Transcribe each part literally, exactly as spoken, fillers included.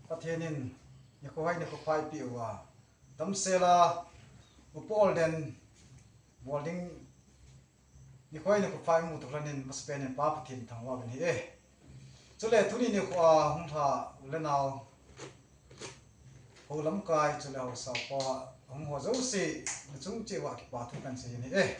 Pathen in nikho hai nikho pha eipeh uva, damsel a upa ol den bol ding, nikho hai nikho pha imu toh lhon in masapen in Pa Pathen thangvah uvin ahi. Chule tuni nikho a hung lha u le nau, hou lamkai chule haosa pa hung ho jouse, nachung cheh uva kipa thu kahin sei in ahi.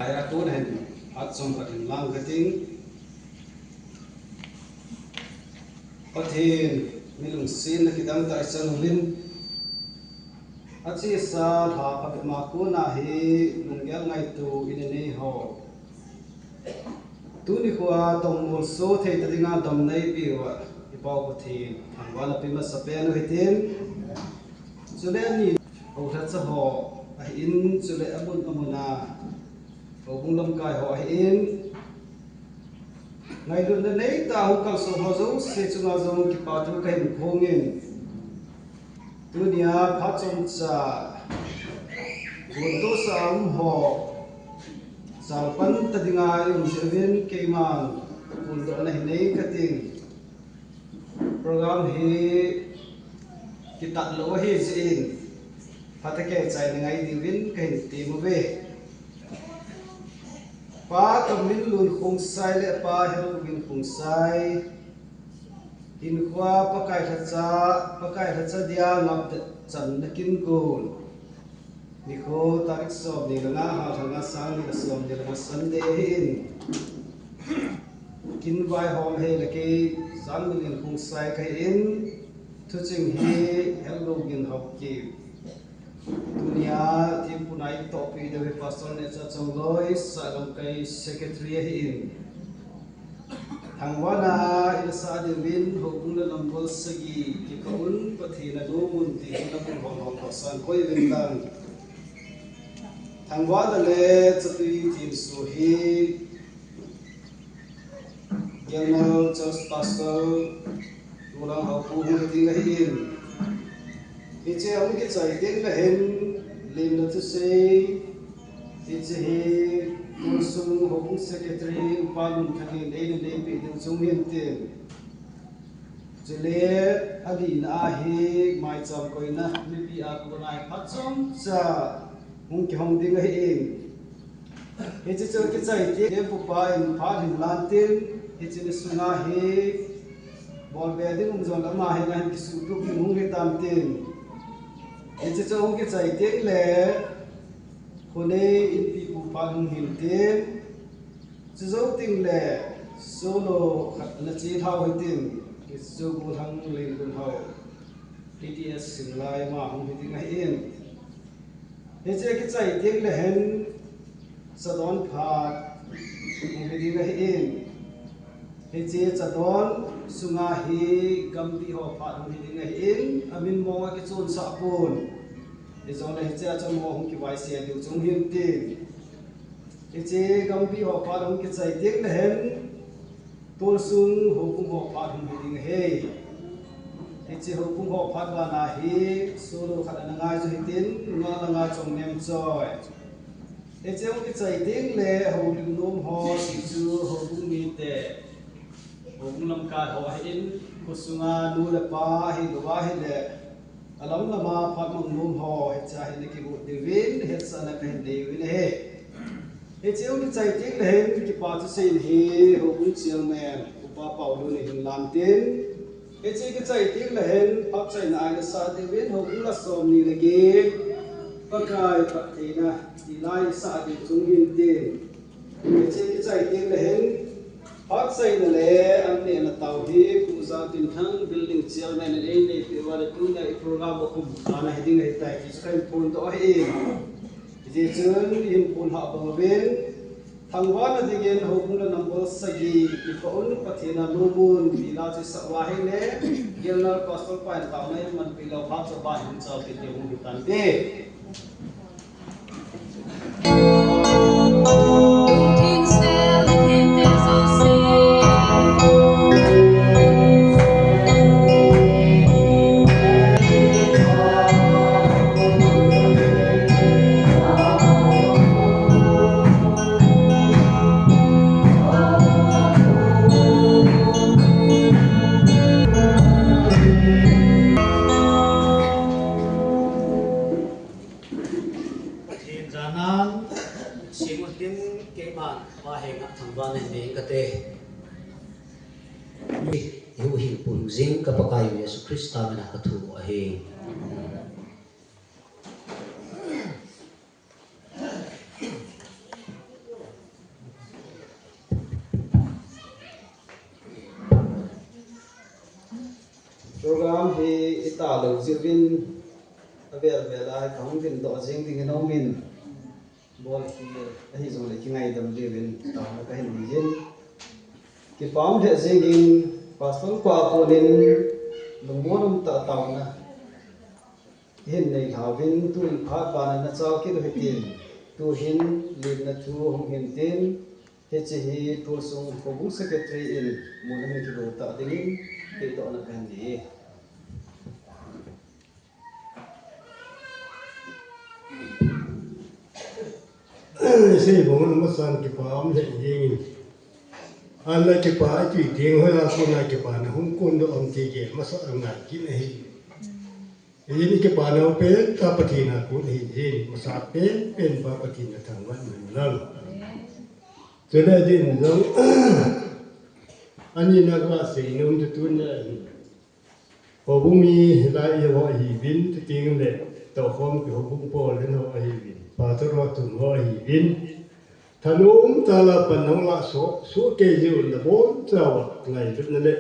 Aya tun hin, phat chomkhat hin lang kating. Pathen, mi lungsetna kidang tah ichan uvin, achesa lha phabep a kona hi lunggel ngaito ina nei ho, tuni khoa tongmol so thei ta dinga damna eipeh uva, i Pa u Pathen, thangvahna pe masapen u hitin. Chule ani, houlhacha ho ahin, chule amun amun a houbung lamkai ho ahin, ngailutna neitah a hung kalsong ho jouse chunga jong kipa thu kahin phongin, tunia phat chomcha gontohsa a um ho chalpan ta dinga i um jeh uvin keiman phondohna hi nei kating. Program hi kitat lou ahi jeh in, phatah a kichaina ngai diuvin kahin tem uve. Pa Kamminlun Khongsai le Pa Helovin Khongsai hinkhoa Pakai lhacha, Pakai lhacha dia ngapdet channa kin gon. Nikho tarik somni le nga, ha lha nga, sangni le somni le nga, Sunday ahin. Kin vaihom hi le kei Sangmilin Khongsai kahin. Thuching hi Hello Ginhaukim. Tunia thempu natoh peh diu hi Pastor Neocha Chongloi, Sahlamkai Secretary ahin. Thangvahna in asah diuvin, houbung le number sagi kikah un Pathen anom un ti hi nabol hon hon toh san koi uvin lang. Thangvahna le chatui themsoh hi General Church Pastor Tulang Haopu hung ding ahin. Hiche hung kichai teng le hin, lemna thusei, hiche hi Tualsung Houbung Secretary Upa Lunthang in eina neipeh diu chu hung hintin. Chule alina a hi maicham koina mipi a kona hi phat chomcha hung kihong ding ahin. Hiche chu kichai teng le pupa in phat hin lan tin, hiche ni sunga hi bolbe ding um jongle ama hin ahin kisuhtup ding hung hitan tin. Hiche chu hung kichai teng le khonei inpipu phat hung hintin. Chujou teng le solo khat ana che lhau hitin, hiche chu Golhang Lengunhao, T T S Singlai ama hung hiding ahin. Hiche kichai teng le hin chadon phat hung hiding ahin. Hiche chadon sunga hi gampi ho phat hung hiding ahin, amin mong akichonsah pon. Hijongle hiche a chun mo hung kivaise diu chu hung hintin. Hiche gampi ho phat hung kichai teng le hin Tualsung houbung ho phat hung hiding ahi. Hiche houbung ho phat bana hi solo khat ana ngai chu hitin, nunga langa Chongnem Choi. Hiche hung kichai teng le houlim nom ho ti chu houbung mite, houbung lamkai ho ahin, khosunga nu le pa ahilouva ahile alam lama phat mang nom ho hiche a hin nakigot diuvin hetsahna kahin nei uvin ahi. Hiche hung kichai teng le hin kipa thusei hi houbung chairman Upa Paolun in ahin lan tin. Hiche kichai teng le hin phatchaina a eina sah diuvin houbung la somni le get, Pakai phattheina tilai sah diu chu hung hintin. Hiche kichai teng le hin phatchaina le an nehna tao hi Pu Jaltinthang building chairman in einei peh uva le tunia i program akhum kana hiding ahitai ti chu kahin phondoh ahi. Hijeh chun ihin phondoh bang uvin, thangvahna dingin houbung le number sagi kikah un Pathen anom un ti la chu isah uva ahile, General Pastor pa in taona eimanpeh leu phat chu pa hin chal kit ding hung hitante. Pathen janan, sing utin keiman Pa henga thangvahna nei inge kati. Ihuhhingpu jing ka Pakaiyu Jesu Christa mina kathum u ahi. Program hi italou jeh uvin avel vel a kahung dingdoh jing dingin aumin, bolkhel ahijongle kingaidam diuvin taona kahin nei jin. Kipah lheh jengin Pastor pa konin lungmon umtah taona ihin nei lhauvin, tuin phat bana nachal kit u hitin, tuhin lemna thu hung hintin, hiche hi Tualsung Houbung Secretary in mun ana kigo tah dingin pehdohna kahin nei e. Sei bang amasan kipah um lheh jengin. Ana kipah itui teng hoiya kona kipana hung kondoh am ti gel masat angai kit ahi. Hijeh in kipana u pentah Pathen a kon ahi jeh in, masa penpen pa Pathen a thangvah in lang. Chule din jong, ani na gasei nom chu tunia hin, houbung mi hilai ho ahiuvin, chuteng le toukhom ki houbung pawl hin ho ahiuvin, pastor ho thum ho ahiuvin, thanom tah a pan nahung lah soh soh kei jeh un nabonchauva ngailutna le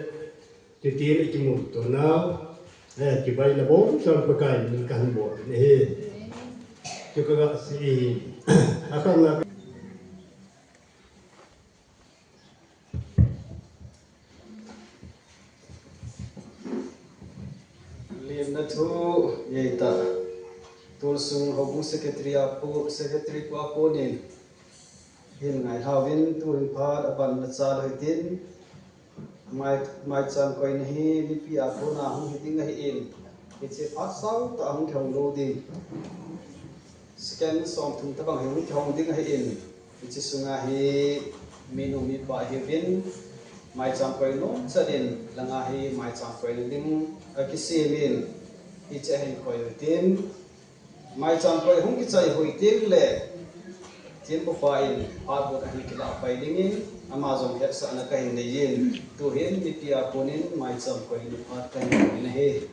chuteng le kimuto nau Eh, kipaina bou, chang Pakai min kahin bol in ahi. Chu kaga sei in. Akhat na Lemna thu, eita. Tulsung Houbung Secretary a pu, Secretary pu a konin hin ngailhauvin tuhin phat aban nachal hitin. Mai, maicham koina hi mipi a kona hung hiding ahin. Hiche phat sautah a hung kihong lou ding. Second somthum tabang hi hung kihong ding ahin. Hiche sunga hi minu mipa hiuvin, maicham koi nom chanin, langa hi maicham koina ding akisemin, hiche ahin koi utin. Maicham koi hung kichai hoi teng le, thempupa in phat bou ahin kilah pai dingin, ama jong hetsahna kahin neiyin, tuhin mipi a konin maicham koina phat kahin nei ahi.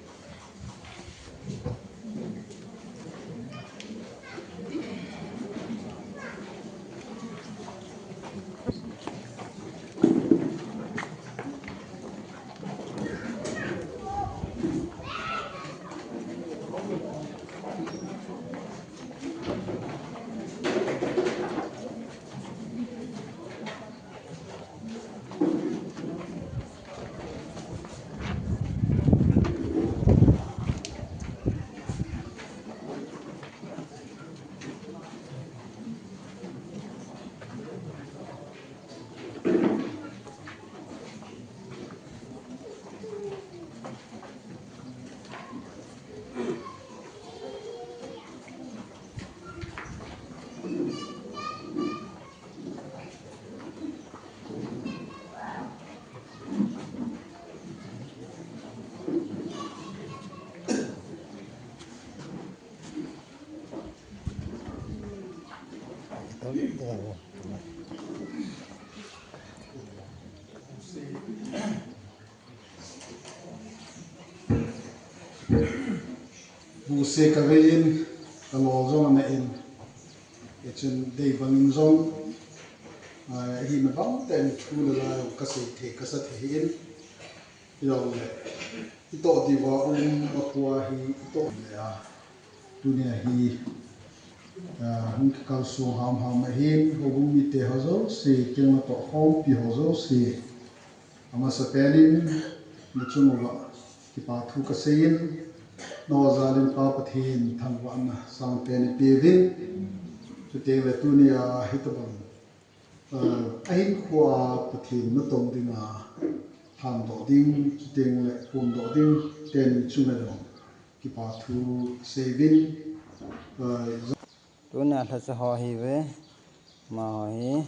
Buse kavei in, kalol jong ana in. Hichun dei bangin jong, ah, ahina bang tah in thu le la jong kasei thei, kasa thei ahin. Hijongle, itoh diuva um a khu a hi, itoh le a. Tunia hi, ah, hung kikalsong hamham ahin, houbung mite ho jouse, keng natoh khompi ho jouse. Amasapen in, nachung uva kipa thu kasei in, nangho jal in Pa Pathen thangvahna sangpen eipeuvin. Chuteng le tunia hitobang, ah, ahinkhoa Pathen natong dinga, lhandoh ding, chuteng le phondoh ding, teni chunga jong kipa thu seiyuvin, ah, Tunia lhacha ho ahiuve, amaho hi,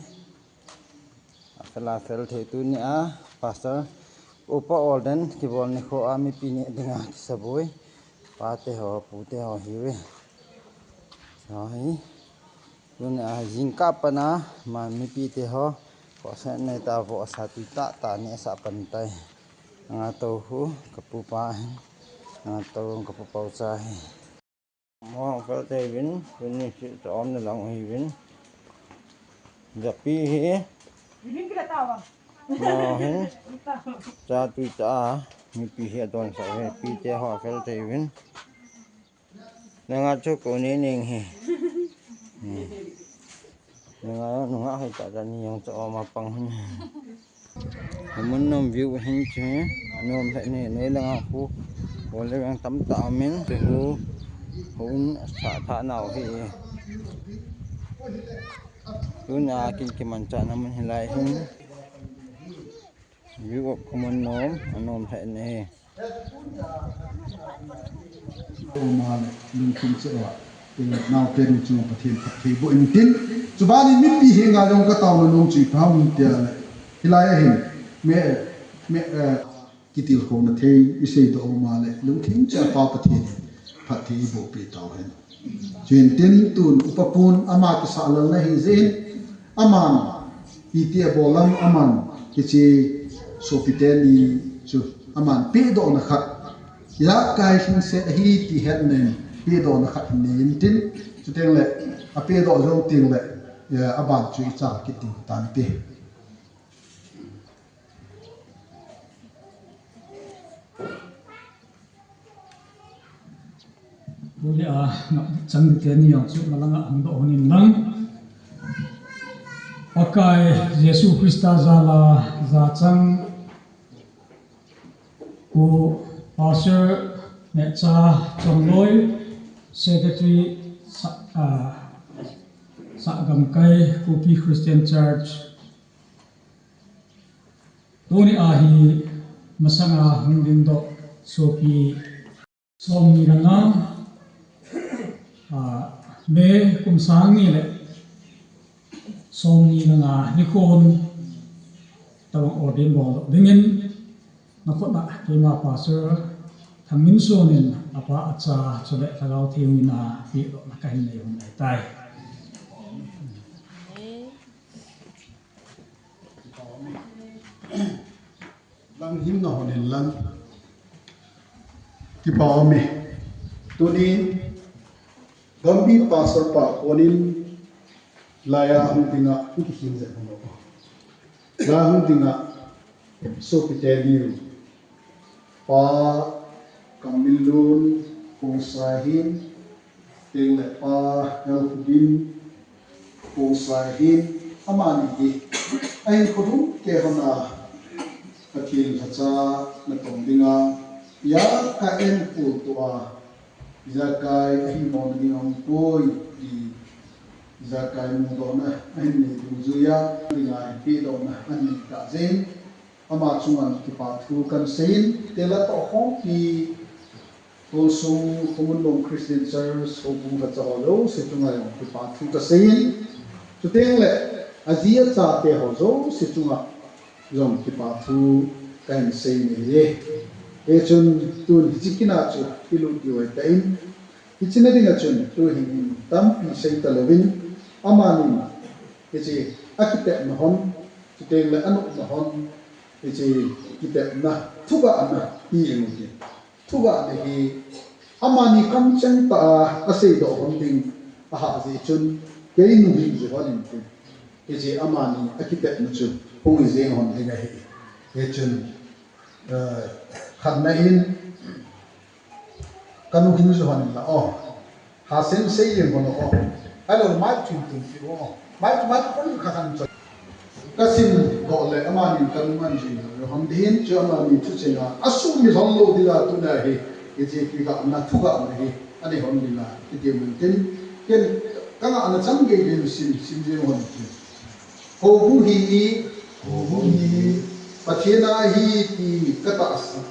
afel afel thei tunia, Pastor, Upa Olden, kibol nikho a mipi neh dinga kisaboi, pate ho, pute ho ahiuve. Ho hi, tunia jingkah a pat a, ama mipite ho, khohsah nei tauvo, asa tui tahtah nehsah pan tai. Anga tou hu, kapupa hin, anga tou kapupa u cha hi. Mo fel teuvin, tuni sih cha umna lang ahiuvin. Japi hi. Mo hin. Cha tui cha, mipi hi adonsah hi, pite ho fel teuvin. Nanga chu kou ni ning hi. Hmm. Nanga, nanga hai ta ta ni jong cha um a pang hin. Amun nom view hin chu, anom lheh ni, nei langa khu, bol le veng tamtah umin, chu hu, hun sa tha nau hi. Tuna kin kimanchahna mun hilai hin. View of common nom, anom lheh ni. Oma le lungthim cheh uva, eh, naopen chunga Pathen phatthei boh intin. Chubanin mipi henga jong kataona nom chu ipi ham tia le, hilai a hin, me, me, eh, kitilkhouna thei iseidoh uma le, lungthim cheh a Pa Pathen in phatthei eiboh peh tauhen. Chuin tin tun upa pun ama kisah lalna hijeh in, aman iti abol lam, aman hiche sopite ni chu aman pehdohna khat, ijakai lhingset ahi ti hetna in pehdohna khat hin nei intin, chuteng le apehdoh jou teng le, eh, aban chu ichal kit ding tante. Tuni a, chang teni jong chu malanga hung doh hon in lang. Pakai Jesu Christa jal a, jachang Pu Pastor Nehcha Chongloi, Secretary Sa-, ah, Sahgamkai Kuki Christian Church. Tuni a hi masanga hung dingdoh sopi som ni le nga, ah, May kum sang ni le som ni le nga nikhon tabang ordain bol dingin, nakhut a keima Pastor Thangminson in apa acha chule Lhagao Theng in apeh dohna kahin nei u ahitai. Lang himna hon in lang. Kipa um e. Tuni Gambih Pastor pa konin laiya hung dinga hung kikhin jeh hung lo. Laiya hung dinga sopi teni u, Pa Kamminlun Khongsai hin, Teng le Pa Helkhubin Khongsai hin, amani hi ahinkho lhumkei hon a Pathen lhacha natong dinga, ijakai enkol tua, ijakai ahimo na ding aum poi ti, ijakai mudohna ahin nei dungjuiya, dinga ahin pehdohna ahin nei tah jeh in, ama chunga kipa thu kahin seiyin, tela toh khompi, Tolsung Khomunlom Christian Church houbung lhacha ho jouse chunga jong kipa thu kaseiyin. Chuteng le aji achate ho jouse chunga jong kipa thu kahin sei in ahi. Hichun tun hiche kin a chu ilut diu ahitan, hiche na dinga chun tuhin tampi sei talouvin, amanin hiche akitepna hon, chuteng le anopna hon, hiche kitepna, thugahna ti jeng u hite. Thugahna hi amani kamcheng tah a aseidoh hon ding ahah jeh chun, kei nung hin ju hon in tin, hiche amani akitepna chu hung hi jeng hon ding ahi. Hichun, eh, khatna in, ka nung hin ju hon in la o. Hasen sei jeng hon o. Ahilou le mic chu tun ti o. Mic, mic kon kha khan chu. Kasim doh le amanin kanung ahin jui hon ding, chu amani thucheng a asumil hon lou dinga tuna hi, hiche kigahna, thugahna hi anei hon dinga kiti mun tin, ken kangahna chang gei gei sim, sim jeng hon tin. Houbung hi, houbung hi Pathen a ahi ti katahsan,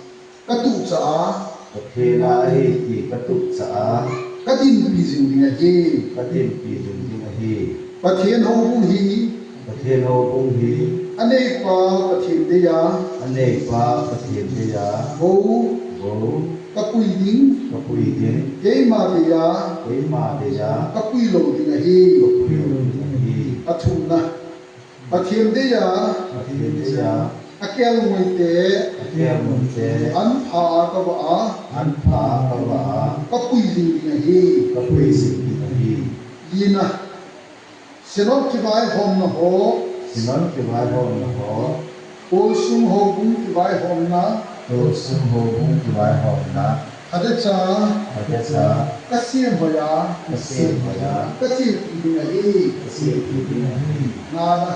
katuhchah a, Pathen a ahi ti katuhchah a, kadinpi jing ding ahi. Kadinpi jing ding ahi. Pathen houbung hi, Pathen houbung hi, aneipa Pathen deiya, aneipa Pathen deiya, bou, bou, kapui ding, kapui ding, keima deiya, keima deiya, kapui lou ding ahi. Kapui lou ding ahi. Athumna, Pathen deiya, Pathen deiya, akelngoi te, akelngoi te, anpha a kavah a, anpha a kavah a, kapui jing ding ahi. Kapui jing ding ahi. Lina, Synod kivaihomna ho, Synod kivaihomna ho, Tolsung houbung kivaihomna, Tolsung houbung kivaihomna, phatecha, phatecha, kasem hoiya, kasem hoiya, kachepi ding ahi. Kachepi ding ahi. Ngana,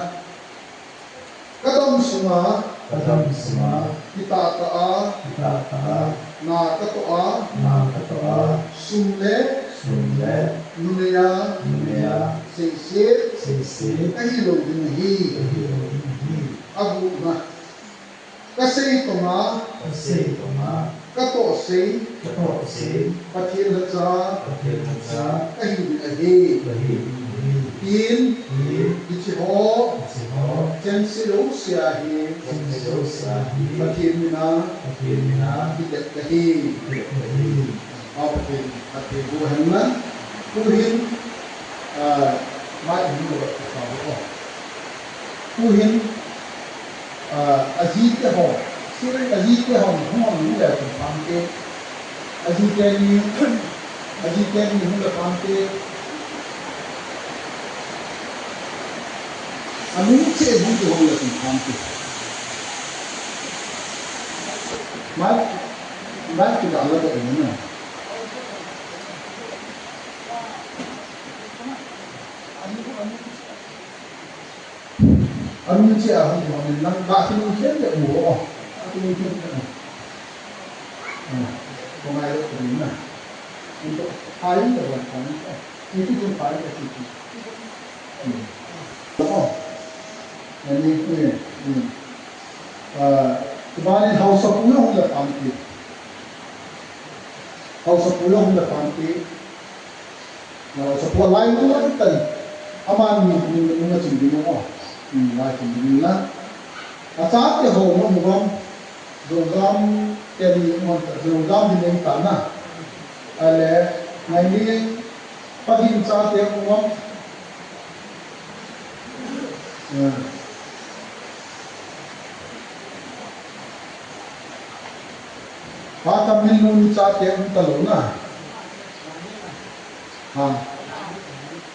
kadam sunga, kadam sunga, kitah tah a, kitah tah a, na katoh a, na katoh a, sum le, sum le, numei a, numei a, seiset, seiset, kahi lou ding ahi. Kahi lou ding ahi. Agupna, kasei tonga, kasei tonga, katohsei, katohsei, Pathen lhacha, Pathen lhacha, kahi ding ahi. Kahi ding ahi. Tin, tin, hiche ho, hiche ho, chengse jouse a hi, chengse jouse a hi, Pathen mina, Pathen mina, kitep kahi. Kitep kahi. Pa Pathen, Pathen bu hen na. Tuhin, ah, mai hin lo ka ko. Tuhin, ah, ajite ho, sir ajite ho, hung hung le kum pam te. Ajite ni, ajite ni hung le pam te. Anu che hung hung le kum pam te. Mai, mai ki da la da ni na. Anung che a hung hung in lang, ka kinung khen le mu o. Ka kinung khen le mu. Ah, ko ngai lo ko na. Anto, hai le wa kan. Ni tu tu hai le tu tu. Hmm. Oh. Ani ku ye. Hmm. Ah, tu ba ni hausa pu yo hung le pam ki. Hausa pu yo hung le pam ki. Hausa pu lai tu lai tan. Aman ni ni ni ma chin ding o. Hmm, lai chin ding la. Achate ho mo mo gam. Jogam te ni mo ta, jogam ni nei ta na. Ale, ngai ni pagin chate mo gam. Eh. Pa Kamminlun chate um talou na. Ha.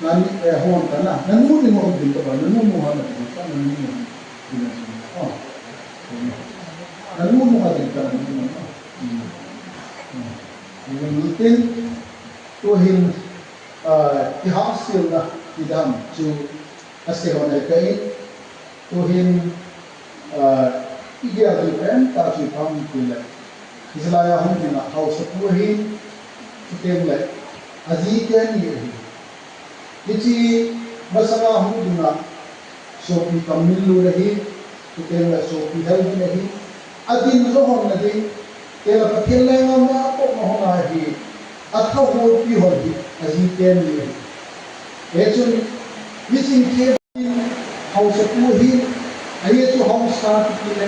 Nani, eh, hon ta na. Nanu ni mo din ta ba, nanu mo ha na din ta, nanu mo ha din ta. Oh. Nanu mo ha din ta, nanu mo ha. Hmm. Hmm. Nanu tin, tu hin, ah, kihahselna, kidang, chu, asei ho na kai. Tuhin, ah, igel ding pen tah chu ipi ham itile, Israel a hung dinga haosapu ahin, chuteng le aji teni ahi. Hiche masanga hung dinga sopi Kamminlun ahi, chuteng le sopi Helvin ahi. Adin jo hon na ding, tela Pathen lenggam a tohna hon ahi, athaholpi hon hi, aji teni ahi. Hichun, miching khe Haosapu hi, ahi chu haosa kiti le,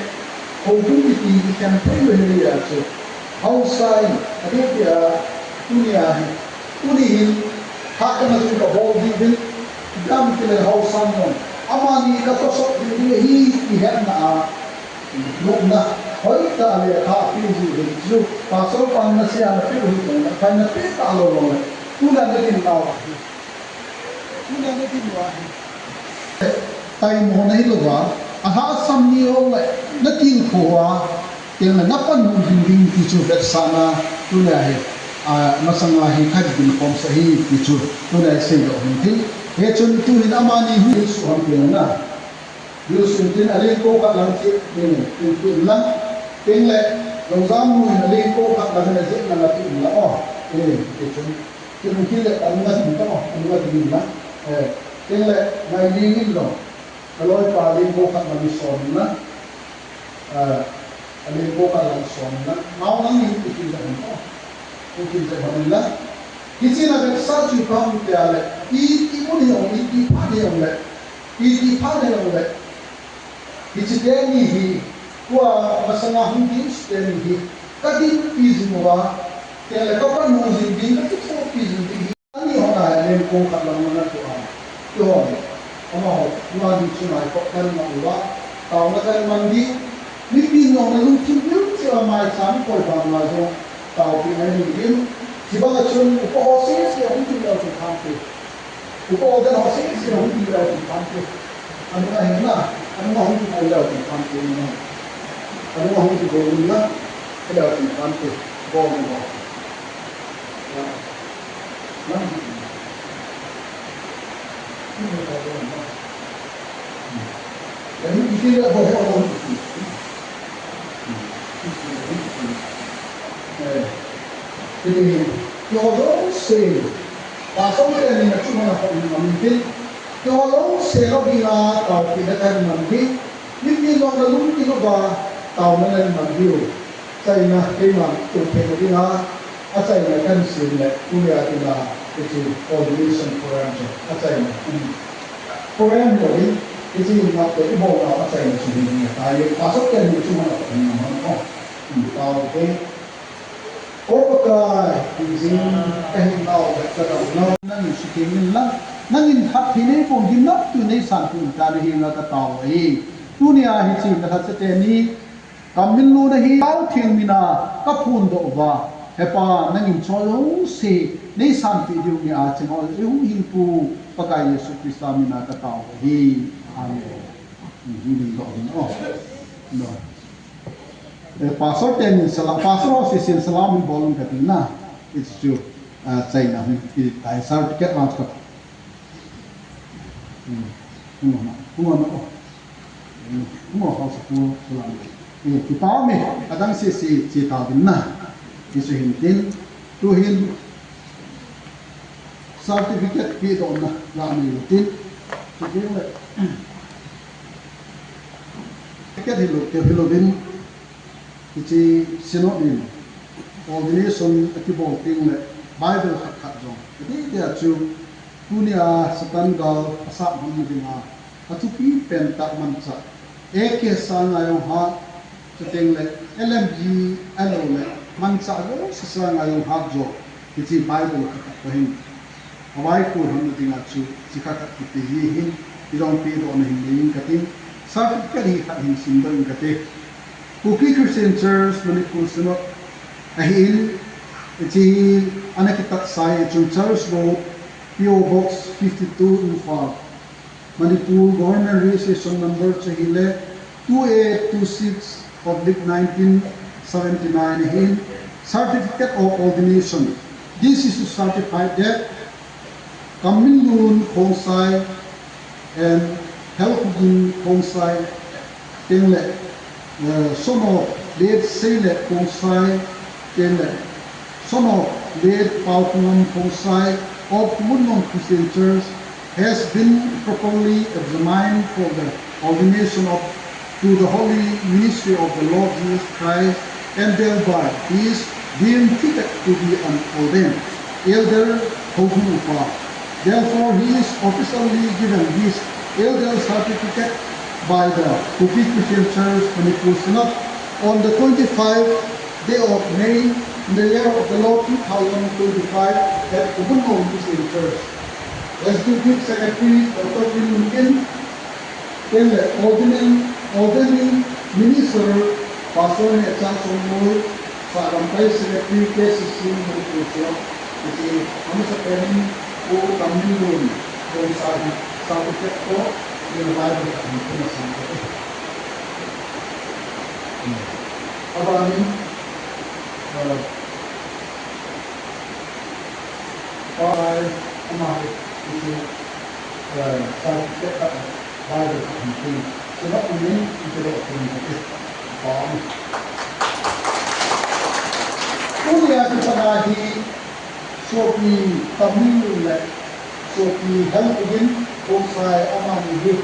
houbung kiti hi khen thei lou hi a chu. Haosa hi, ahi tia, tunia hi, tuni hin, hahsatna chu kabol diuvin, dam kile haosa nom. Amani katosot ding ding hi, ti hetna a, lupna, hoitah le, hahpi ji hin chu, pastor pan na sia na pi hu tong na, pai na pi ta lou lou le, tuna na din nau hi. Taimo na hilouva, alhahsam ni ho le, na tilkhou a, teng le na panhu jing ding ti chu vetsahna, tuna hi, a, masanga hi khat din khom sa hi ti chu, tuna hi seidoh hin tin. Hichun tuhin amani hu suham teng na. Hu suham tin alengkou khat lang ti, tin, tin, tin lang. Teng le, Longzam nu hin alengkou khat lang na jeh na la tin la o. Eh, ti chu. Kin, kin le, anunga ding ta, anunga ding na. Eh, kin le, ngai ding in lo. Kaloipa lengkou khat lang som na. Eh, lengkou khat lang som na. Nau lang in, kin le, oh. Kin le, la. Hiche na vetsah chu ipi ham tia le. Iti mun hi jong, iti phat hi jong le. Iti phat hi jong le. Hiche teni hi, tua masanga hung ding teni hi, kadinpi jing uva, teng le kapanhu jing ding, kakithopi jing ding hi, ani hon a lengkou khat lang na tua, tua, amaho, tua ding chu ngai kop kan ma uva, taona kan man ding, mipi nung na lungthim ding chu amai chang koi bang ma jong, taopi ngai ding, hibang a chun upa ho sese hung ding lou chu thang te. Upa ho den ho sese hung ding lou chu thang te. Anunga hin na, anunga hung kibol leu tin phan te na. Anunga hung kibol na, leu tin phan te. Bol na bol. Lam. Iti le bol ho. Eh, iti, iti ho se. Pastor teni na chu mana ko ni mamin tin. Kihou lou se lou dinga, taopi na kan man ding. Mipi nung na lungthim uva, taona na man diu. Achaina, keima, tu thei dinga, achaina kan sem le, tunia dinga, hiche ordination program chu, achaina, um. Program hi, hiche na te ibol na, achaina chu ni ni ta ye, pastor teni chu mana ko ni man ko. Um, taopi. O Pakai, ti jing kahi nau le kadam nau. Nangin suhtheng in lang, nangin phatthei nei pon gimnamtah nei sanpeh in ka nahenga katao ahi. Tunia hiche kalhacha teni, Kamminlun ahi, Theng Min a kaphondoh uva. He Pa, nangin choi jouse nei sanpeh diu nge a chengol jeh hung hin pu, Pakai Jesu Christa min a katao ahi. Amen. Hung hin doh hin o. No. Eh, pastor teni salam, pastor ho sesen salam in bol in kati na. Hiche chu, ah, achaina hung, i, tai certificate round ka. Hmm. Hung on, hung on, oh. Hmm. Hung on, house of worship, salam. Eh, kipa ume, adang sese, che tauvin na. Hichu hintin, tuhin certificate pedohna la nei utin. Chuteng le, certificate hilou, hilouvin, hiche Synod in ordination akibol teng le Bible khat khat jong. Adeh deh a chu, tunia Satan gal asap hon na dinga, athupi pen tah manchah, A K Sanga jong hat, chuteng le L M G ahilou le, manchah jouse sanga jong hat jo, hiche Bible khat khat toh hin. Avaikol hon na dinga chu, hiche khat khat kipe ji hin, hijong pedohna hin nei inge kati, certificate hi khat hin simdoh inge kati. Kuki Christian Church, Manipur Synod, ahin, hiche ana kitatsah hi Church Road, P O Box fifty-two, Imphal. Manipur Government Registration Number chu ahile two eight two six oblique nineteen seventy-nine ahin, Certificate of Ordination. This is to certify that Kamminlun Khongsai and Helkhogin Khongsai, chuteng le, eh, son of late Seilep Khongsai, chuteng le, son of late Paokhongam Khongsai of Khubunlong Christian Church, has been properly examined for the ordination of, to the holy ministry of the Lord Jesus Christ, and thereby he is deemed fitted to be an ordained elder, Houbung Upa. Therefore, he is officially given this elder certificate by the Kuki Christian Church Manipur Synod on the twenty-fifth day of May, in the year of the Lord two thousand twenty-five, at Khubunlong Christian Church. Executive Secretary, Doctor Pi Lun Gin, chuteng le ordaining, ordaining minister, Pastor Nehcha Chongloi, Sahlamkai Secretary, K C C Manipur Synod, hiche amasapen in Pu Kamminlun Khongsai certificate toh, hiche Bible khat hin puna sang kati. Abanin, eh, Pai, ama hi, hiche, eh, certificate khat, Bible khat hin peh. Chuna umin, hiche le peh kati. Pai. Tunia kipat a hi, sopi Kamminlun le, sopi Helkhogin Khongsai amani hi.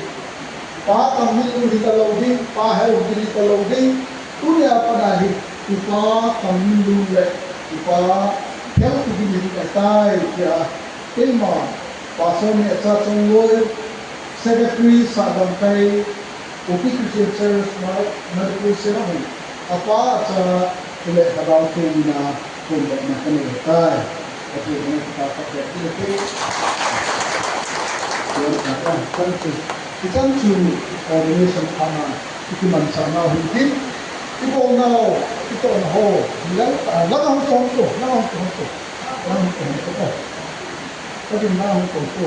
Pa Kamminlun hitalou ding, Pa Helkhogin hitalou ding. Tunia pat a hi, i Pa Kamminlun le, i Pa Helkhogin hi ahitai, tia. Keima, Pastor Nehcha Chongloi, Secretary Sahlamkai, Kuki Christian Church, Ma-, Manipur Synod, apa acha, ile Lhagao Theng in a, phondohna kanei ahitai. Pathen in a, kita pat le, ile te. Tua ka, ka, chan chu, ichan chu, ordination phat a, ikimanchah nau hintin, ibol nau, itohna ho, lang, ah, lang hung tong ko, lang hung tong ko, lang hung tong ko. Ka din lang hung tong ko.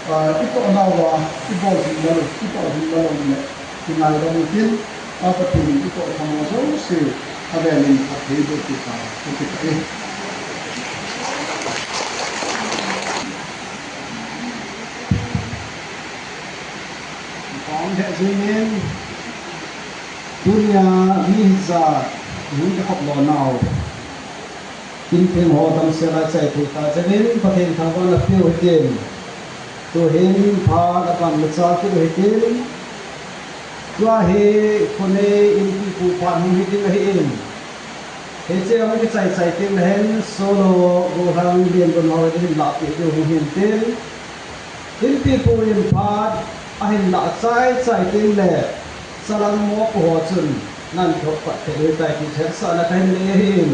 Ah, itoh nauva, ibol ding nalou, itoh ding nalou le, kingaidam utin, a Pathen in itoh thei ho jouse, avel in phatthei boh peh tahen, kati ka e. Pang he jingin, tunia mi hijat, hung kikhop lou nau. Intheng ho damsel a ichai thei ta jeh in, Pathen thangvahna peh u hitin. Tuhin phat aban machal kit u hitin. Tua hi khonei inpipu phat hung hi ding ahin. Hiche hung kichai chai teng le hin solo, gollhang, liengun ho hin lahpeh diu hung hin tin. Inpipu in phat ahin lah chai chai teng le, chalang mopo ho chun nan thop pat thei u ahitai ti hetsahna kahin nei ahin.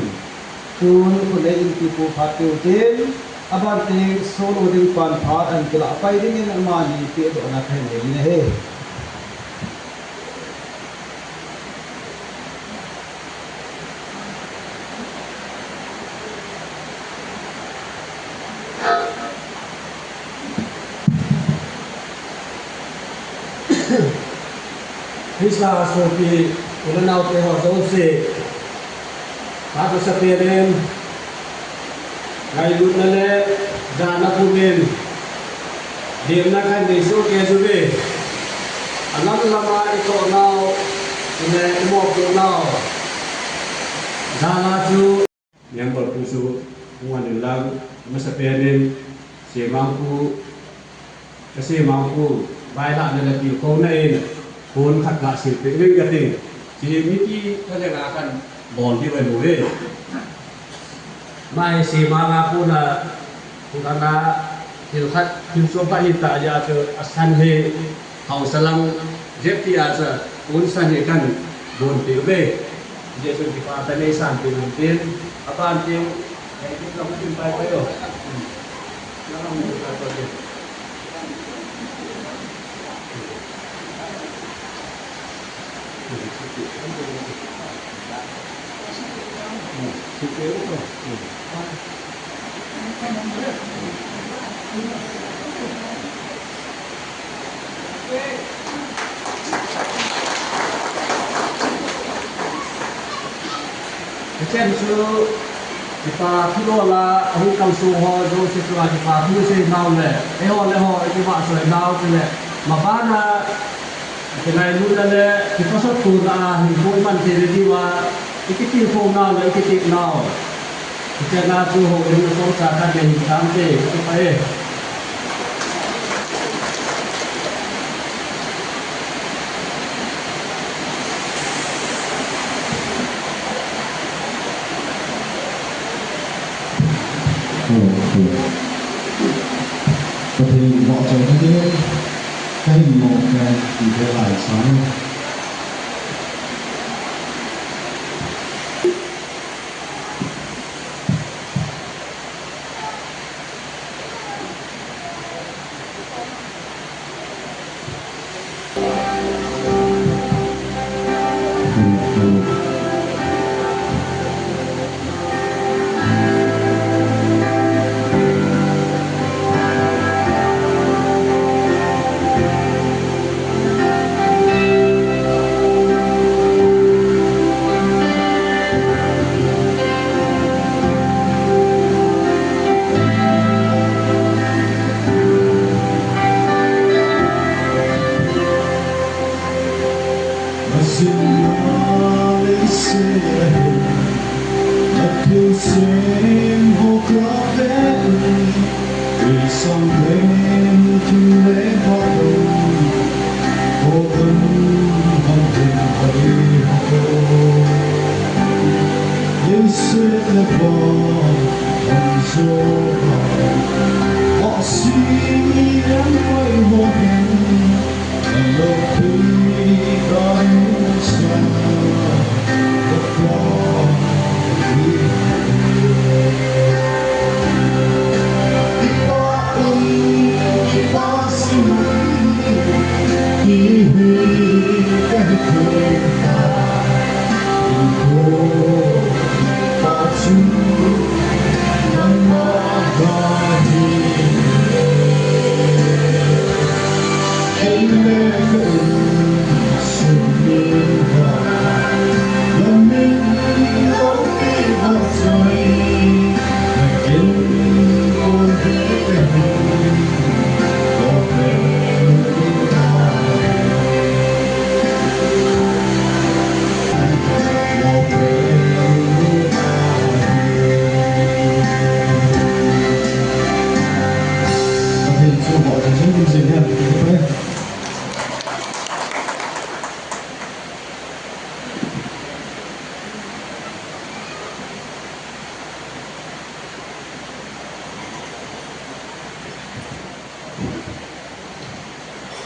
Tun khonei inpipu phat tiu tin, aban teng solo ding pan phat ahin kilah pai dingin amani pehdohna kahin nei in ahi. Christa sopi u le nao te ho jouse, phat masapen in, ngailutna le jana pumin, Demna khat nei soh kei uve. Alam lama itoh nau, ile imop doh nau. Jala chu member pu chu hung uvin lang, masapen in, Semang pu, ka Semang pu, vailhahna le tilkhouna in, phone khat kasil peh uving kati. Chi mipi ka le nga kan bol diu ahi uve. Mai Semang a pu na, pu na na, thil khat, thil som pa hin ta ja chu, asan hi, Haosa lang jep tia chu, un san hi kan bon peh uve. Jesu kipa ta nei san peh un tin, aban tin, nei tin long tin pai pai o. Long tin pai pai o. Hichen chu kipa thu lou la, ahung kalsong ho jouse chunga kipa thu sei nau le, eiho le ho, i kivahchoi nau chule, mabana, kingailutna le, kipasot tona a, hinkho iman thei le diuva, i kitilkhou nau le, i kitep nau. Hichena chu houlimna songcha khat nei hin tante, kipah e. Pathen vahchoi khat in, ka hin mo ka ti ve lai sang.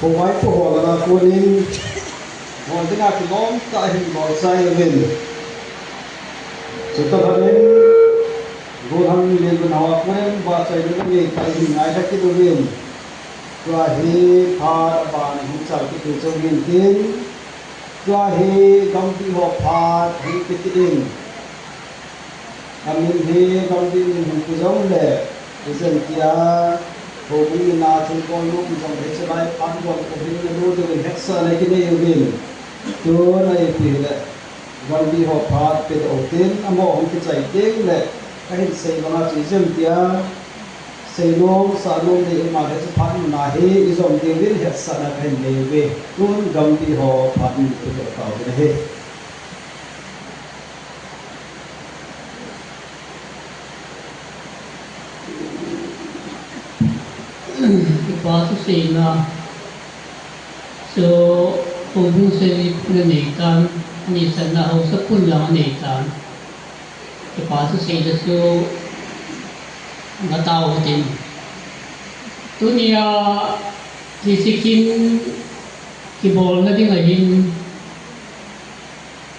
Khovaipo ho langa konin, hol dinga kilom tah hin bolsai uvin. Chutobang in, gollhang lengun hoa konin, vahchoina ngeitah hin ngailha kit uvin. Tua hi phat aban hung chal kit u chu hintin. Tua hi gamdih ho phat hi kiti in. Amin hi gamdih min hung pu jongle, ijen tia, houbung min a chun kol mu pu jongle, hiche lai phat gom u hin na lu diu in hetsahna kinei uvin. Tun a ipi hile, gamdih ho phat pe doh u tin, amaho hung kichai teng le, kahin sei banga chu ijen tia, Seinom, sanom nei um a le chu phat mun a hi i jom diuvin hetsahna kahin nei uve. Tun gampi ho phat mun u tao ding ahi. Kipa thuseina chu houbung seina nei tan, ni channa haosa pun lang nei tan. Kipa thuseina chu ngatao tin. Tunia hiche kin kibolna ding ahin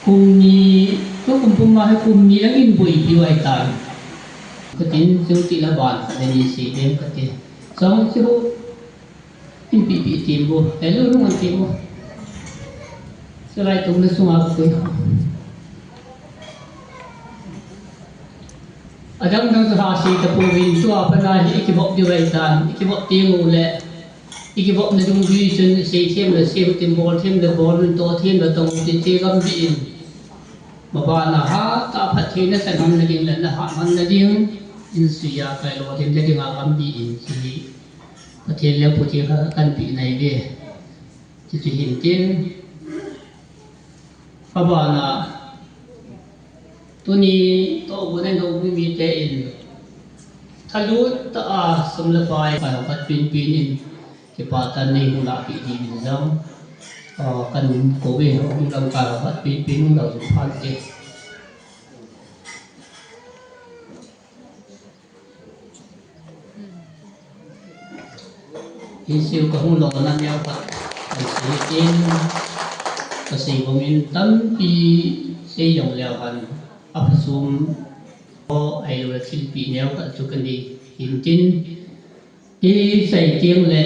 kum ni, tukum puma hi kum ni lang in boipi u ahitan. Katin, chuti la ban khat le ni sei ding kati. Chong chu in pipi tin bu, hello, nung an tin bu. Chulai tum na sunga bu. Adang dang chu ha sei tapouvin, tua pana hi i kivop diu ahitan, i kivop teng u le, i kivopna dungjui chun seithem le seiu tin, bolthem le bol un, tothem le tong u tin, che gam dih in. Mabana hatah phattheina chan hon na ding le na hat hon na ding, in suia kai lo hin le dinga gam dih in, chu hi Pathen le Pu Thang kha kan pi nai ve. Chuti hin tin, abana tuni toh bu nei houbung mite in thalut tah a sum le pai kai ho khat pin pin in kipa tan nei hung lah pi ding in jong, ah, kan kou ve, houbung lamkai ho khat pin pin hung lah ju phan te. Hiche kahung lona neo khat kasei in, kasei bang in tampi sei jong leu hen, aphasum ho ahilou le thilpeh neo khat chu kanei hin tin, i sei teng le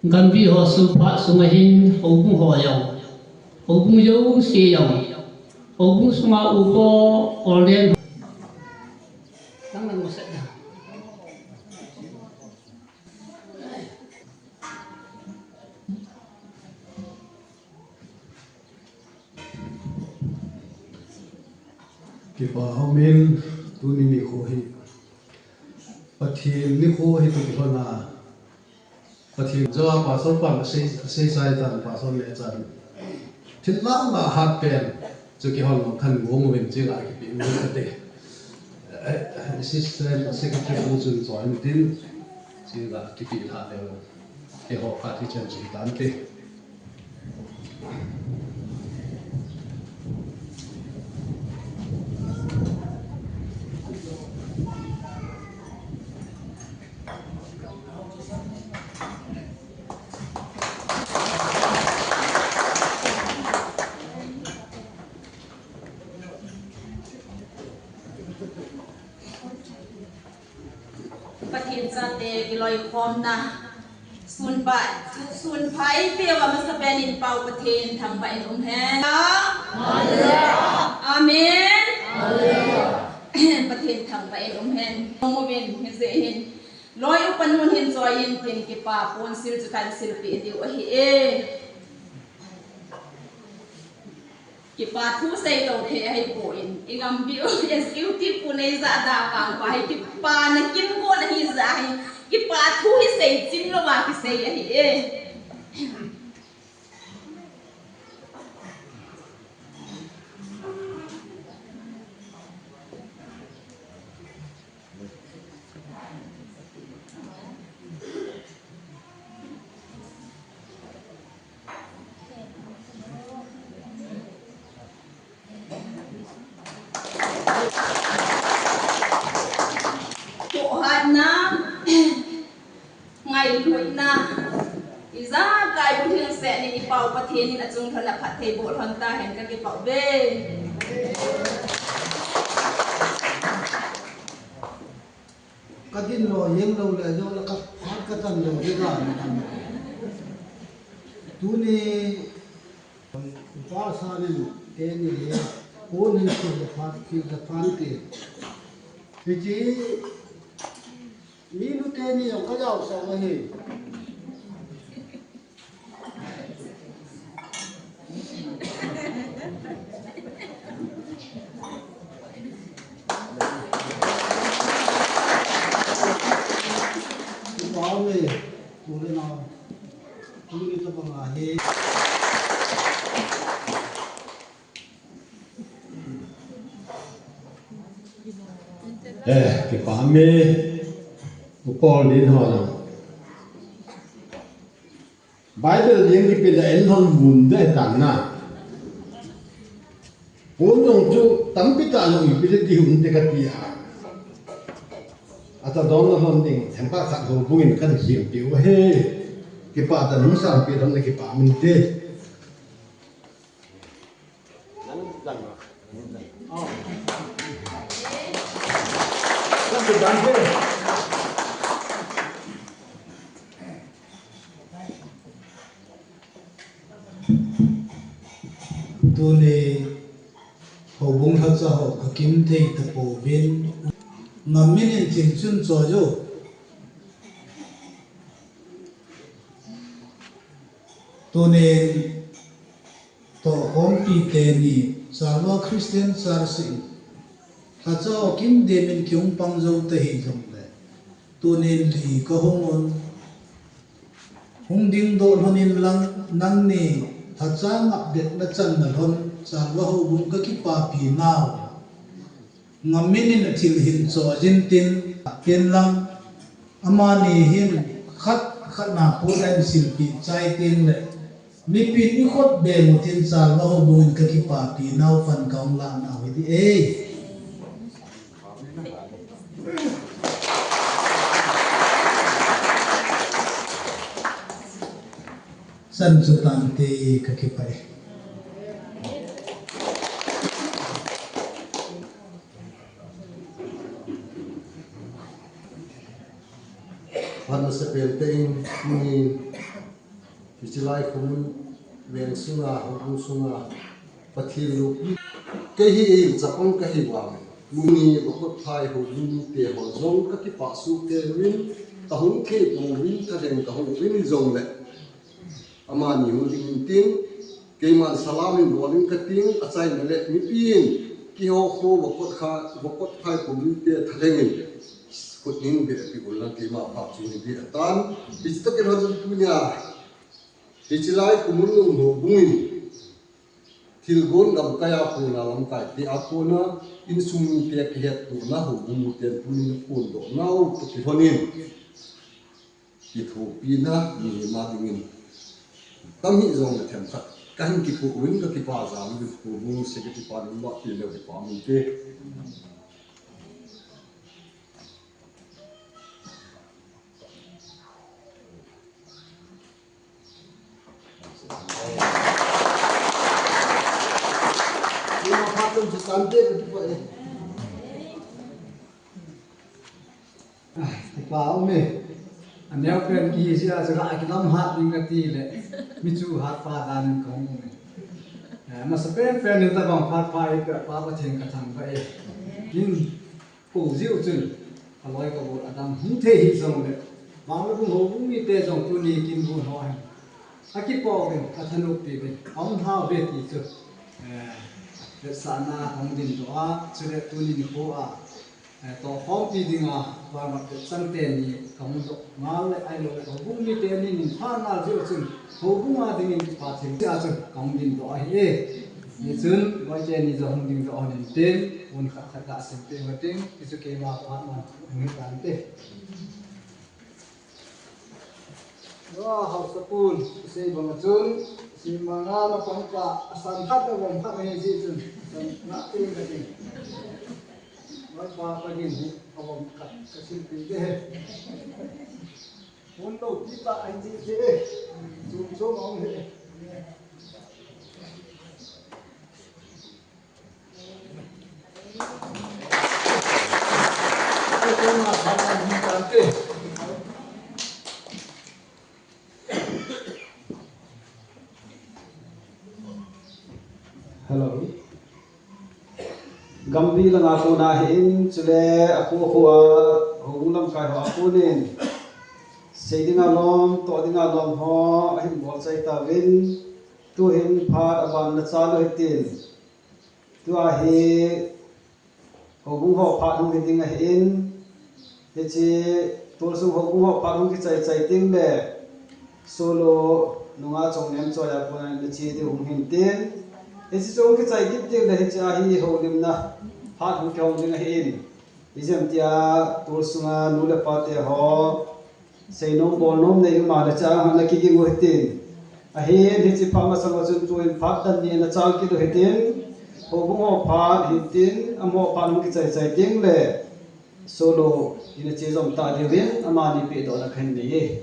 gampi ho sulphat sunga hin houbung ho jong, houbung jouse jong, houbung sunga upa ordain Kipa umin, tuni nikho hi Pathen nikho hi tu kihona. Pathen joh a pastor pan asei, asei chai tan, pastor le chan. Thil lah lah hat pen chu kihon lou khan gong uvin, chule kipe u kate. Eh, assistant secretary pu chun choi in tin, chule kipe lha leu. Keiho khat hichan chu hitante. Pathen chate kiloikhomna sunpha, sunpha eipeuva masapen in Pau Pathen thangvah in umhen. Amen. Pathen thangvah in umhen. Mong uvin hijeh hin loi upa nun hin choi in tin, kipa ponsil chu kahin silpeh diu ahi e. Kipa thu seilou thei ahipoi, i gampi u executive pu neija da pang pa hi kipana kimgon ahi jeh hin, kipa thu hi seichim louva kisei ahi e. Thohhatna, ngailutna, ijakai bu lhingset in i Pau Pathen in achung lhon a phatthei bol lhon tahen, kakipah uve. Kadin lou, jeng lou le, jong le kaphat kachan lou, hidan. Tuni, upa sanin, teni, pon hin kila phat, kila phat ti. Hiche, minu teni jong kajao sa ahi. Eh, kipa me, u Paul din ho na. Bible din kipe da en hon mun da tan na. Pon jong chu tampi ta jong ipi le ti hun te ka ti a. Ata don na hon ding, thempa khat houbung in kan sim piu he. Kipa da nung san pi dam na kipa min te. Tuni houbung lhacha ho ka kim thei ta pouvin, ngam min in thil chun cho jo. Tunin tohkhompi teni Salva Christian Church in lhacha ho kim demin kihung pang jou ta hi jongle, tunin li ka hung un, hung ding doh lhon in lang, nangni lhacha ngap det na chan na lhon Salva houbung ka kipapi nau. Ngam min in a thil hin cho jin tin, tin lang, amani hin khat, khat na pu in silpi chai tin le, mipi ni khot be mu tin Salva houbung in ka kipapi nau fan ka hung la nau hi di e. San chu tan te ka kipa e. Phat masa pen te in tuni hiche lai khun veng sunga, houbung sunga, Pathen loupi. Kei hi ei chapang ka hi vang. Tuni Vakophai houbung te ho jong ka kipah suh kei uvin, ka hung thei pouvin, ka deng ka hung uvin jongle. Amani hung ding in tin, keiman salam in bol in ka tin, achaina le mipi in, kihou kho Vakophai, Vakophai committee te thalheng in, khut in be pi ul lang keima pha chu ni be tan, hiche toh kilhon tunia, hiche lai Khumulnung houbung in, thilgon lamkai a kona lamkai te a kona, insung mite kihettohna houbung miten tunin phondoh nau toh kilhon in. Kithopina mihem a dingin tam hi jongle themkhat kahin kipu uvin ka kipa jal uvin, houbung secretary pa number pi le kipa min te. Ima phat chom chu tan te ka kipa e. Ah, kipa um e. Aneo pen kihi sia chu ga kilam hat ding kati le. Mi chu hat pa dan in ka um e. Eh, masa pen pen in tabang phat pa i ka pa Pathen ka thangvah e. In ko jiu chun, ka loi ka gol adam hung thei hi jongle. Bang le bung houbung mite jong tuni kin bu ho hen. Akipo uvin, ka thanop pi uvin. Aum hao ve ti chu. Eh, vetsahna hung din doh a, chule tuni nikho a. Eh, tohkhompi dinga, vangam te chang teni, ka hung doh ngal le, ahilou le, houbung mite nin, pha ngal jeh chun, houbung a dingin kipa thim tia chun, ka hung din doh ahi e. Hichun, loi teni jong hung ding doh ahin tin, un khat khat ga sim pe ma ting, hichu keima phat man, hung hi tan te. Loi haosa pun, sei bang a chun, sei manga na pang pa, asan khat na bang khat na hi ji chun, san na ti ka ti. Loi pa pa gin hi, a bang khat, ka sil pi de he. Pun lo pi pa ai ji de he. Chum chum ong he. Hello. Gambi langa kona ahin, chule akho kho a, houbung lamkai ho a konin. Sei dinga lom, toh dinga lom ho, ahin bol chai tauvin. Tuhin phat aban na chalu hitin. Tua hi houbung ho phat hung hi ding ahin, hiche Tolsung houbung ho phat hung kichai chai ding le, solo nunga Chongnem choi a kona na che diu hung hin tin, hiche chu hung kichai kit ding le, hiche a hi houlimna phat hung kihong ding ahin. Ijemtia tol sunga nu le pa te ho seinom bolnom nei uma le chang hana kiging u hitin. Ahin hiche phat masang a chun tuin phat dan ni ana chang kit u hitin. Houbung ho phat hitin, amaho phat hung kichai chai ding le solo in ache jom ta diuvin amani pehdohna kahin nei e.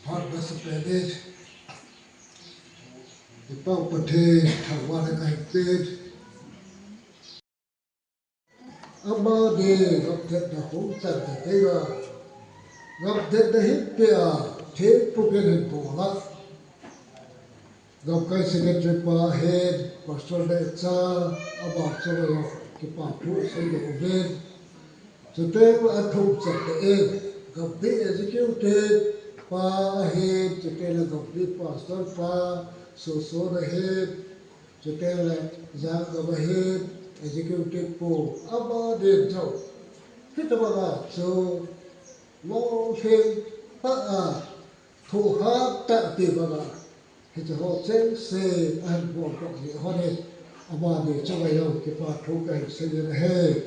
Phat masa pen in, i Pa Pathen thangvahna kahin pen. Amani gamtetna hung chan ta teng a, gamtetna hin pea, thempu kin hin bol a. Gamkai secretary pa ahin, Pastor Neocha, ama chunga jong kipa thu asei doh uvin. Chuteng le athum chan te in, gamkai executive pa ahin, chuteng le gamkai pastor pa, Soson ahin, chuteng le Jangam ahin, executive pu, amani jong. Hitobang a chu, lolhing tah a, thohhat tah a ti banga, hiche ho chengse ahin bol doh jeh hon in, amani chunga jong kipa thu kahin sei in ahi.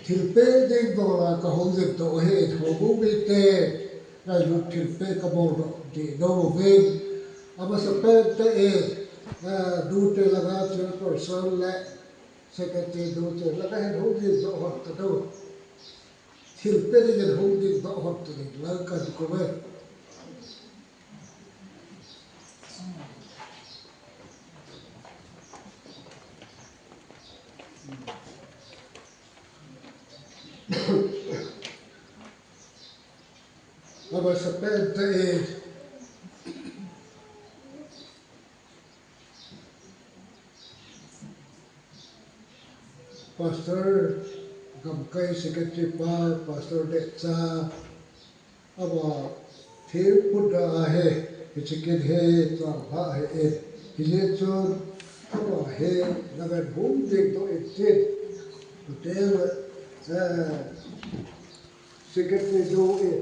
Thilpeh ding dol a kahung jing doh ahi, houbung mite ngailut thilpeh kabol doh ding nom uvin. Amasapen tah in, eh, Dute langa chairperson le secretary Dute langa hin hung jing doh hon kati. Thilpeh dingin hung ding doh hon tin lang kakou ve. Amasapen tah in, Pastor, gamkai secretary pa, Pastor Neocha, ama thempu na ahi, hiche kin hi chang lha ahi e. Hijeh chun, ama hi, nangin hung ding doh in tin. Chuteng le, eh, secretary jong in.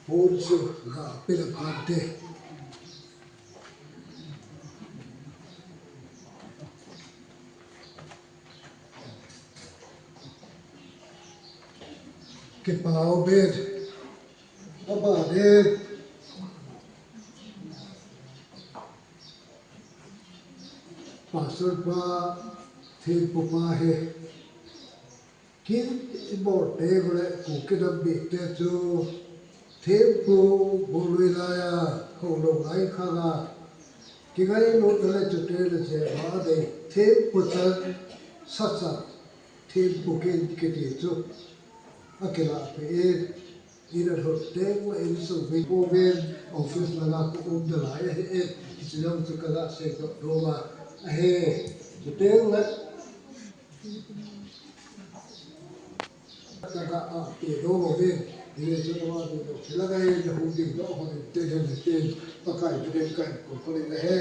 Pon chu ga pe le phante. Kipa um e. Abana Pastor pa, thempu pa hi. Kin ibol teng le Kuki nam mite chu thempu bol lui laiya, hou lou lai khanga, kingailutna le chuteng le jema dei, thempu chan, sa chan, thempu kin kiti chu akilah peh in, in alhun teng le insung mi pu min office langa ka um nalai ahi in, hiche jong chu kaga seidoh nom a ahi. Chuteng le Kaga, ah, pe doh uvin. Hijeh chun ama ding doh. Hilanga hin hung ding doh hon in te hen te. Pakai te den kan ko ko le he.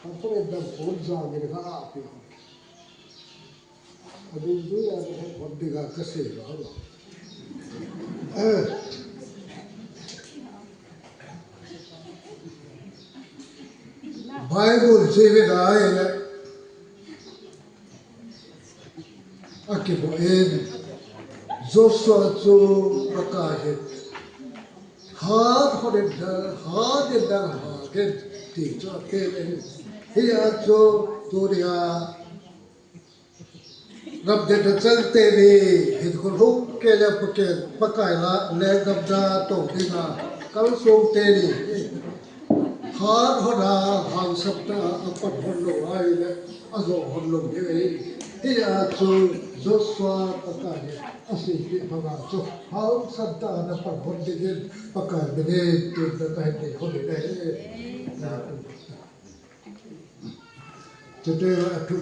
Kan ko le dam ko za ni ka, ah, pe. Adung dui a ka hon dinga ka sei lou. Eh. Bible chevin ahile, akiboh in, Joshua chu Pakai hin, hat hon in da, hat in da, hat in ti chu apen in. Hia chu tunia Gamtetna chang teni, hinkho lhung kei le Pakai, Pakai lah a lenggam na tong dinga kalsong teni. Hat hon a, hangsan tah a pan hon lou ahile, ajo hon lou ding ahi. Hia chu Joshua Pakai in aseipeh banga chu, hangsan tah a na pan hon dingin Pakai minin thumna kahin nei hon in ahi. Chuteng le athu.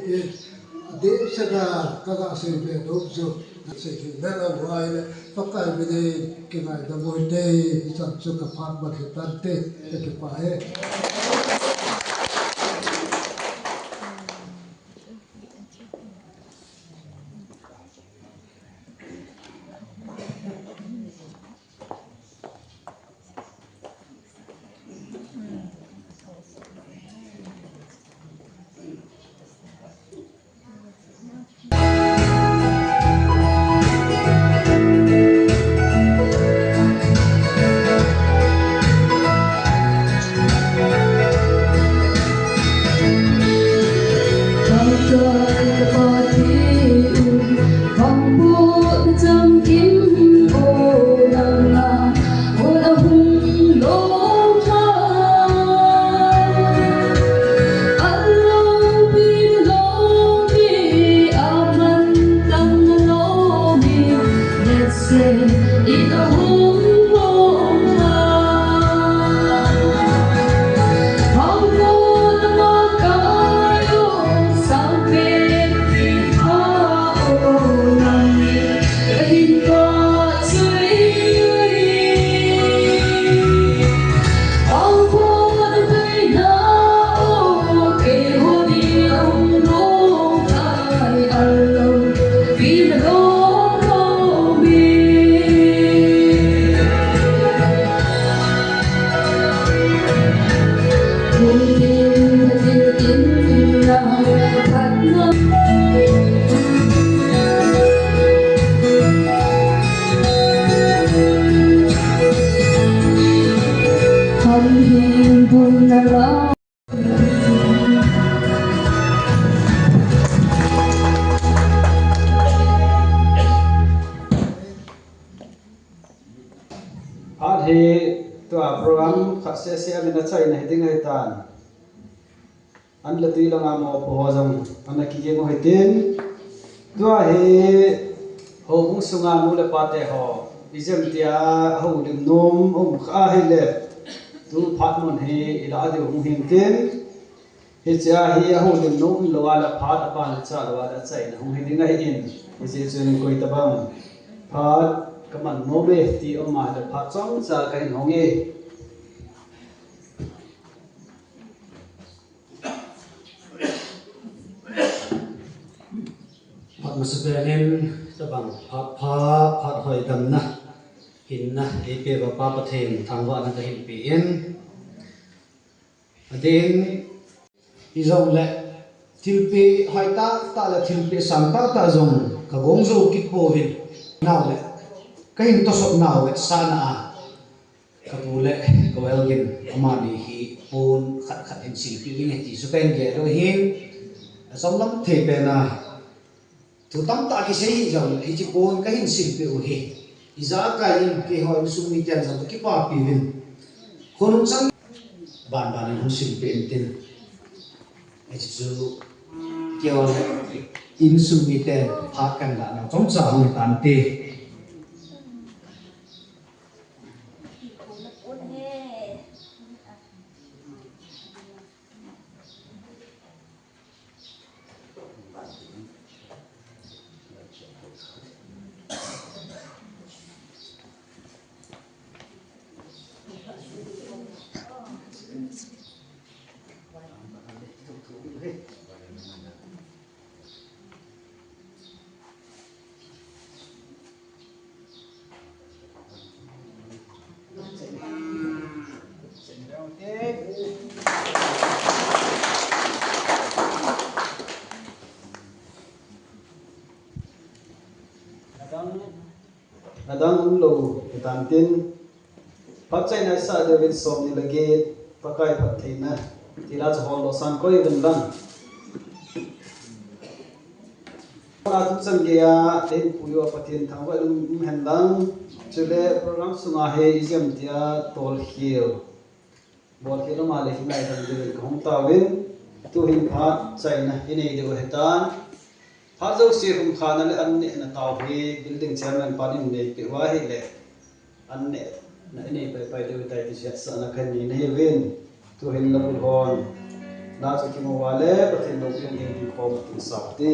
Adeh seh a, kaga sei be ding chu, sei thei le la uva ahile, Pakai min in kingaidam u hite, hichan chu kaphat mat hi tante, kakipah e. Phat hi tua program khat seh seh a min achaina hi ding ahitan. An le tui langa mopo ho jong ana kiging u hitin. Tua hi houbung sunga nu le pate ho, ijemtia houlim nom um kha ahile, tu phat mun hi ila diu hung hin tin. Hichea hi ahoulim nom lou a le phat aban le cha lou a le achaina hung hi ding ahin. Hijeh chun koi tabang phat kaman nom e ti um a le phat chomcha kahin hong e. Phat masapen in tabang phat pha, phat hoidamna, hinna eipeuva Pa Pathen thangvahna kahin pe in. Adin, hijongle thilpeh hoitah tah le thilpeh sangtah tah jong kagong jou kit pouvin. Nau le kahin tosot nau vetsahna a, kapu le ka u Elgin amani hi pon khat khat hin silpeh ding ahi ti chu kahin gel u ahin, achom lam thei pen a, thu tamtah kisei hih jongle hiche pon kahin silpeh u hi, ijakai in keiho insung miten jong kakipapi uvin, khonung chang banban in hung silpeh intin. Hiche chu keiho le insung miten phat kahin lah nau chomcha hung hitante. Adang, adang umlou hitan tin, phatchaina isah diuvin somni le get, Pakai phattheina, tila chu hol doh san koi uvin lang. Atu chan geiya, eihin pui uva Pathen thangvah in um hen lang, chule program sunga hi ijemtia tolkhel, bolkhel um a le kingaidam diuvin kahung tauvin, tuhin phatchaina inei diu ahitan. Phat jouse khumkhana le an nehna tao hi building chairman pan in neipeh uva ahile, an nehna inei paipai diu ahitai ti hetsahna kahin nei nahiuvin, tuhin labul hon Nachu kimu uva le Pathen loupina ding kikhom ati sah te.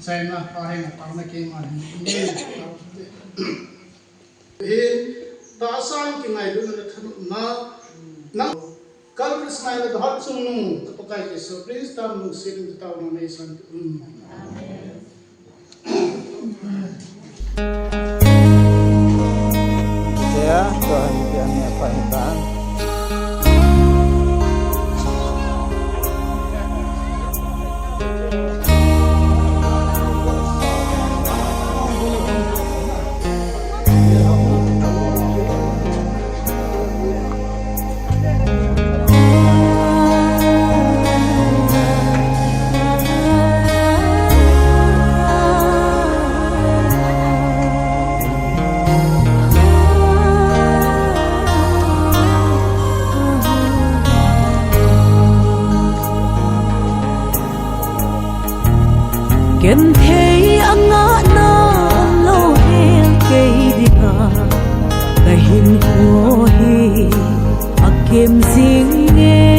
China pa hin pa na ke ma hin. Hin, tahsa in kingailutna le thanopna, nang Calvary sangin le hot chung nung, ka Pakai Jesu Christa min in tao na nei san. Amen. Tia, tua hin tia ni a pa hin ta. Genthei a ngahna umlou hel kei dinga, ka hinkho hi a kem jing e.